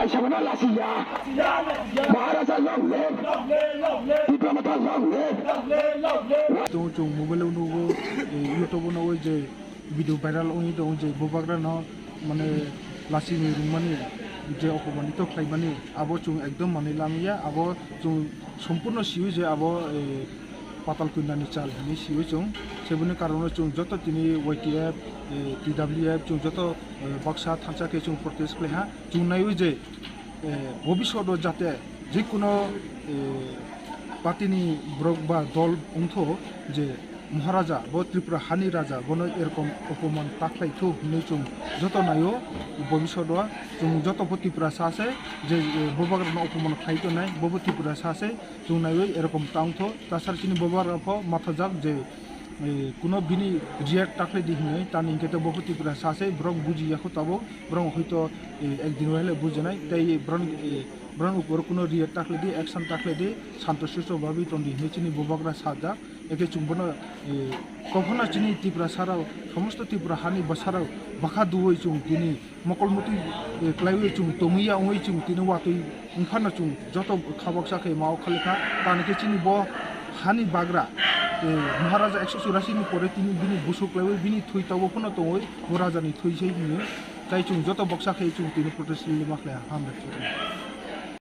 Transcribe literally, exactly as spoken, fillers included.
Sabana lasiya. Maharaja long live. Tipra Motha long live. Tongo chwng mobile o nugo, eh, YouTube o nugo je video viral wngwi tongo je bubagra no mane lasi ni rwngmani je okomani to khlaimani abo chwng ekdom manwi lamya abo chwng sompurno siwi je abo, eh, Patal Kundani chal hinwi siwi chwng. Seboni karono chwng joto tini Y T F, eh, T W F chwng joto, eh, baksa thansa khe chwng protest khlaiha. Chwng naiwi je, eh, bobiswt o jate jekuno, eh, party ni borok ba dol wngtho je Maharaja bo Tripura hani raja bono erokom opoman ta khlaithu hinwi chwng joto naio. Bobiswt o chwng joto bo Tripura sa se je, eh, bubagra no opoman khlai tongnai bo bo Tripura sa se. Chwng naiwi erokom ta wngtho, tasar chini bubagra pho mathajak je, eh, kuno bini react ta khlai di hinwi, tani hinkhe to bo pho Tripura sa se, borok buji ya kho tabuk, borok hoi to, eh, ek din wahele bujinai, tei borok, eh, borok upor kuno react ta khlai di, action ta khlai di, santo sisto babi ton di hinwi chini bubagra sajak, ekhe chwng bono, eh, kok phano chini Tripura sarao, somosto Tripura hani bwsarao bwkha duwi chwng tini mokol mutwi, eh, klaiwi chwng tongwi ya wngwi chwng tini watwi wngphano chwng joto kha baksa khe ma o khali kha. Tani khe chini bo hani bagra, eh, Maharaja ekso churasi ni pore tini bini busu klaiwi bini thwi tabuk phano tongwi bo raja ni thwi se hinwi. Tai chwng joto baksa khe chwng tini protest rally ma khlai ha, hamjak.